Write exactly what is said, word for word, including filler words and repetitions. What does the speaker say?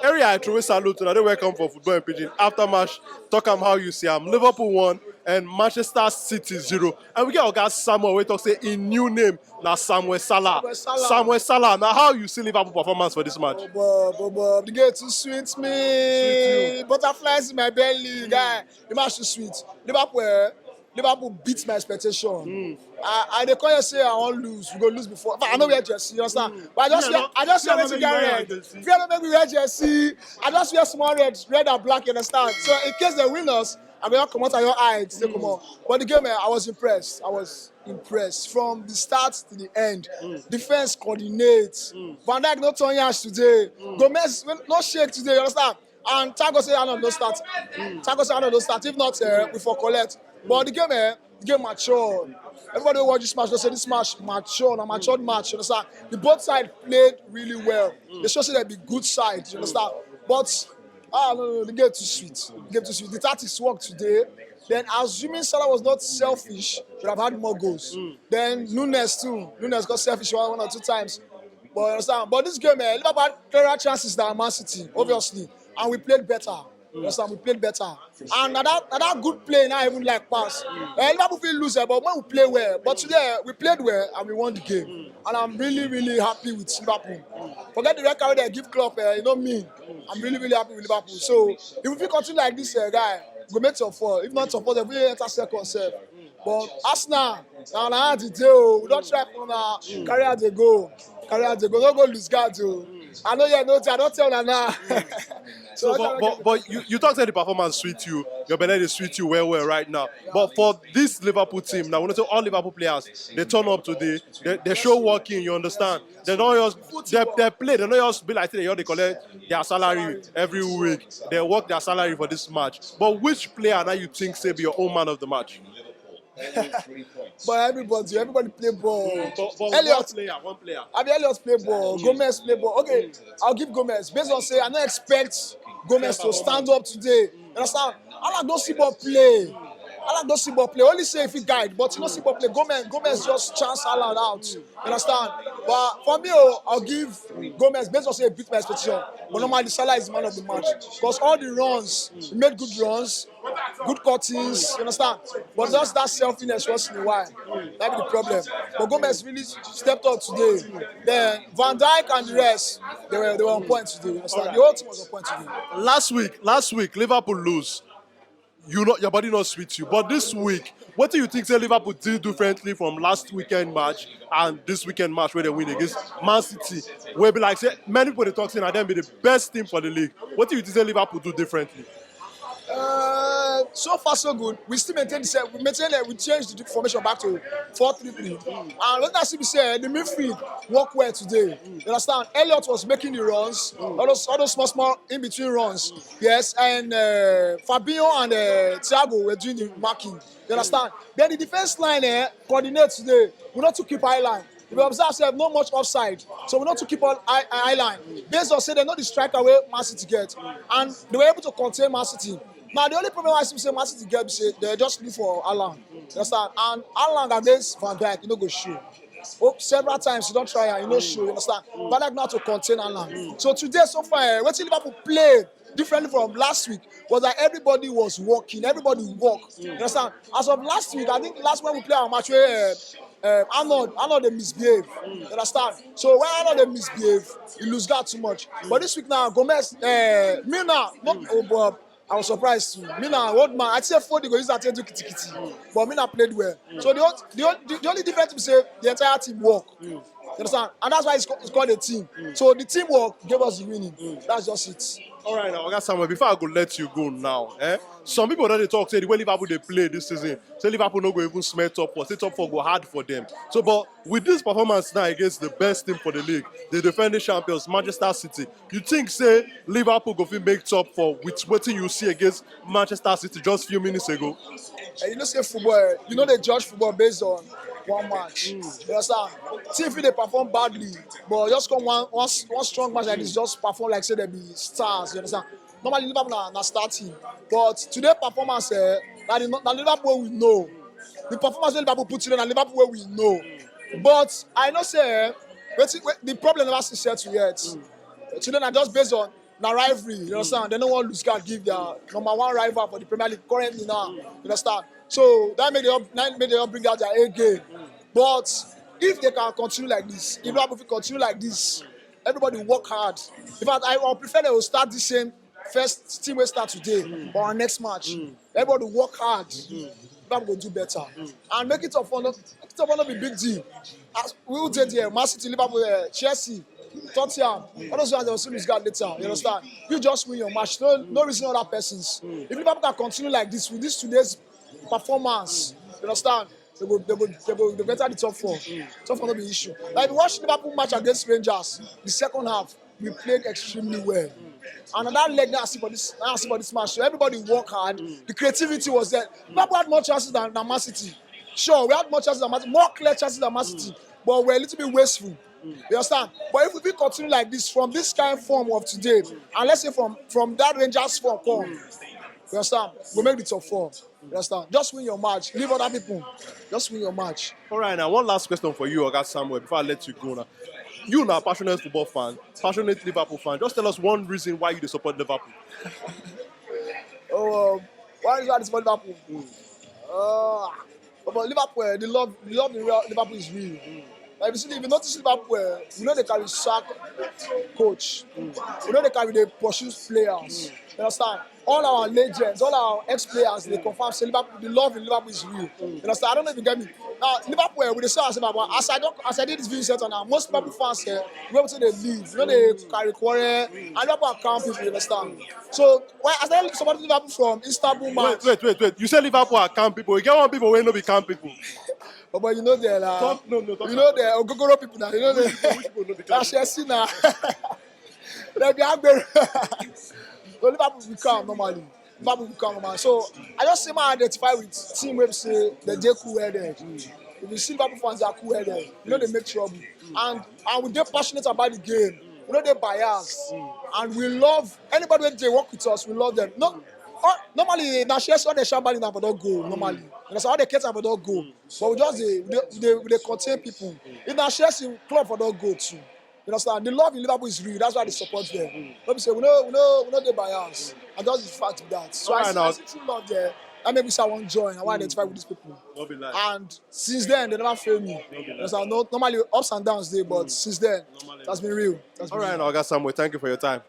Area, I truly salute una. Dey welcome for Football in Pidgin. After match, talk am how you see am. Liverpool one and Manchester City zero. And we get Oga Samuel wey talk say im new name na Samuel Salah. Samuel Salah. Samuel Salah. Na how you see Liverpool performance for this match? Bobo, Bobo, the game too sweet me. Sweet you. Butterflies in my belly, guy. The match too sweet. Liverpool, eh, Liverpool beat my expectation. I, I dey call you say I wan lose. We go lose before. In fact, I no wear jersey, you understand? But I just wear, I just wear wetin get red. Fear no make me wear jersey. I just wear small red, red and black, you understand? So in case they win us, I go just comot your eye, say comot. But the game, eh, I was impressed. I was impressed from the start to the end. Defense coordinates. Van Dijk no turn yash today. Gomez no shake today, you understand? And thank God say Arnold no start. Thank God say Arnold no start. If not, eh, we for collect. But the game, eh, the game mature. Everybody wey watch this match, they say this match mature, na matured match. You understand? The both side played really well. They show say they be good side. You understand? But ah, no, no, the game too sweet. The game too sweet. The tactics work today. Then assuming Salah was not selfish, should have had more goals. Then Nunez too. Nunez got selfish one, one or two times. But you understand? But this game, eh, Liverpool had clearer chances than Man City, obviously. And we played better. You understand? We played better. And na that, na that good play now I even like pass. Eh, Liverpool fit lose, eh, but when we play well. But today, we played well and we won the game. And I'm really, really happy with Liverpool. Forget the red card wey they give Klopp, eh, you know me. I'm really, really happy with Liverpool. So if we fit continue like this, eh, guy, we go make top four. If not top four, then we enter second sef. But Arsenal, na una hand e dey o. We don try for una, carry out dey go. Carry out dey go. No go lose guard o. I know you know, I don tell una now. So, but, but, but you, you talk say the performance sweet you, your belle dey sweet you well, well right now. But for this Liverpool team now, we know say all Liverpool players, they turn up today, they, they show working, you understand? They don't just, they, they play, they don't just be like say they just dey collect their salary every week. They work their salary for this match. But which player now you think say be your own man of the match? But everybody, everybody play ball. But, but Elliot, one player, one player. I mean, Elliot play ball. Gomez play ball. Okay, I'll give Gomez. Based on say, I don't expect Gomez to stand up today. You understand? Haaland don see ball play. Haaland don see ball play. Only say if he guide, but he no see ball play. Gomez, Gomez just chance Haaland out. You understand? But for me, oh, I'll give Gomez based on say he beat my expectation. But normally, Salah is man of the match because all the runs, he made good runs, good cuttings. You understand? But just that selfishness once in a while, that be the problem. But Gomez really stepped up today. Then Van Dijk and the rest, they were, they were on point today. You understand? The whole team was on point today. Last week, last week, Liverpool lose. You know, your body not sweet you. But this week, what do you think say Liverpool did differently from last weekend match and this weekend match where they win against Man City? Where be like say many people dey talk say na them be the best team for the league. What do you think say Liverpool do differently? Uh, so far so good. We still maintain the same. We maintain that we changed the formation back to four three three. And what I see be say the midfield work well today. You understand? Elliot was making the runs, all those, all those small small in between runs. Yes, and uh, Fabinho and uh, Thiago were doing the marking. You understand? Then the defense line, eh, coordinates today. We not to keep high line. If you observe ourselves, not much offside. So we not to keep all high, high line. Based on say they know the striker where Man City get. And they were able to contain Man City. Now the only problem I see say Man City get is say they just look for Haaland. You understand? And Haaland against Van Dijk, you know, go show. Oh, several times you don't try and you know show, you understand? Van Dijk not to contain Haaland. So today so far, eh, wetin Liverpool play differently from last week was that everybody was working, everybody work. You understand? As of last week, I think last when we play our match where uh, uh, Arnold, Arnold they misbehave. You understand? So when Arnold they misbehave, he lose guard too much. But this week now, Gomez, uh, Milner, not oh, but I was surprised too. Milner, old man, I say Foden go use that to do kitty kitty, but Milner played well. So the, on- the, on- the, the only difference is say the entire team work. You understand? And that's why it's, ca- it's called a team. So the teamwork gave us the winning. That's just it. All right, now, Oga Samuel, before I go let you go now, eh? Some people that they talk say the way Liverpool they play this season, say Liverpool no go even smell top four, say top four go hard for them. So, but with this performance now against the best team for the league, the defending champions, Manchester City, you think say Liverpool go fit make top four with wetin you see against Manchester City just few minutes ago? And you know, say football, eh, you know, they judge football based on one match. You understand? See if they perform badly, but just come one, one, one strong match like this, just perform like say they be stars. You understand? Normally, Liverpool are not starting, but today performance, eh, that is not the Liverpool we know. The performance wey Liverpool put today, na Liverpool wey we know. But I know say, eh, wetin- wait, the problem never still settle yet. Today na just based on na rivalry, you understand? They no wan lose guard give their number one rival for the Premier League currently now, you understand? So that make they all, that make they all bring out their A game. But if they can continue like this, if Liverpool fit continue like this, everybody work hard. In fact, I would prefer they will start the same first team wey start today for our next match. Everybody work hard. Liverpool go do better and make it up for no, make it up for no be big deal. As we will dey there, Man City, Liverpool, uh, Chelsea, Tottenham, all those ones they will still lose guard later. You understand? You just win your match. No, no reason other persons. If Liverpool can continue like this with this today's performance, you understand? They go, they go, they go, they better the top four. Top four no be issue. Like, if you watch Liverpool match against Rangers, the second half, we played extremely well. And that leg now I see for this, now I see for this match. So everybody work hard. The creativity was there. Liverpool had more chances than, than Man City. Sure, we had more chances than Man City, more clear chances than Man City, but we're a little bit wasteful. You understand? But if we continue like this from this kind of form of today, and let's say from, from that Rangers form come, you understand? We make the top four. You understand? Just win your match. Leave other people. Just win your match. All right, now one last question for you, Oga Samuel, before I let you go now. You now passionate football fan, passionate Liverpool fan. Just tell us one reason why you dey support Liverpool. Oh, um, why is that this Liverpool? Uh, but Liverpool, eh, the love, the love in real Liverpool is real. Like, if you see, if you notice Liverpool, eh, we know they carry sack coach. We know they carry the pursue players. You understand? All our legends, all our ex-players, they confirm say Liverpool, the love in Liverpool is real. You understand? I don't know if you get me. Now, Liverpool, eh, we dey sell ourselves, but as I don't, as I did this viewing center now, most Liverpool fans, eh, we wetin dey live, you know, they carry quarrel, and Liverpool are calm people, you understand? So, well, as I support Liverpool from Istanbul Wait, match, wait, wait, wait. You say Liverpool are calm people. You get one people wey no be calm people. but, but you know they're like, Talk, no, no, talk you know they're Ogogoro people now, you know they, Which people no be calm? That's Chelsea now. They be angry. So Liverpool we calm normally. Liverpool we calm normally. So I just say man identify with team wey be say they dey cool headed. If you see Liverpool fans, they are cool headed. You know they make trouble. And, and we dey passionate about the game. We know they bias. And we love anybody wey dey work with us. We love them. No, oh, normally na Chelsea when they shout ball na for don goal normally. You know, so how they catch am for don goal. But we just dey, we dey, we dey, we dey contain people. If na Chelsea club for don goal too. You understand? The love in Liverpool is real. That's why they support them. No be say we no, we no, we no dey bias. And that's the fact of that. So All I right, see, now. I see true love there. That make me say I wan join. I wan identify with these people. No be lie. And since then, they never fail me. You understand? No, normally ups and downs dey, but since then, that's been real. That's been All right, real. now, Oga Samuel, thank you for your time.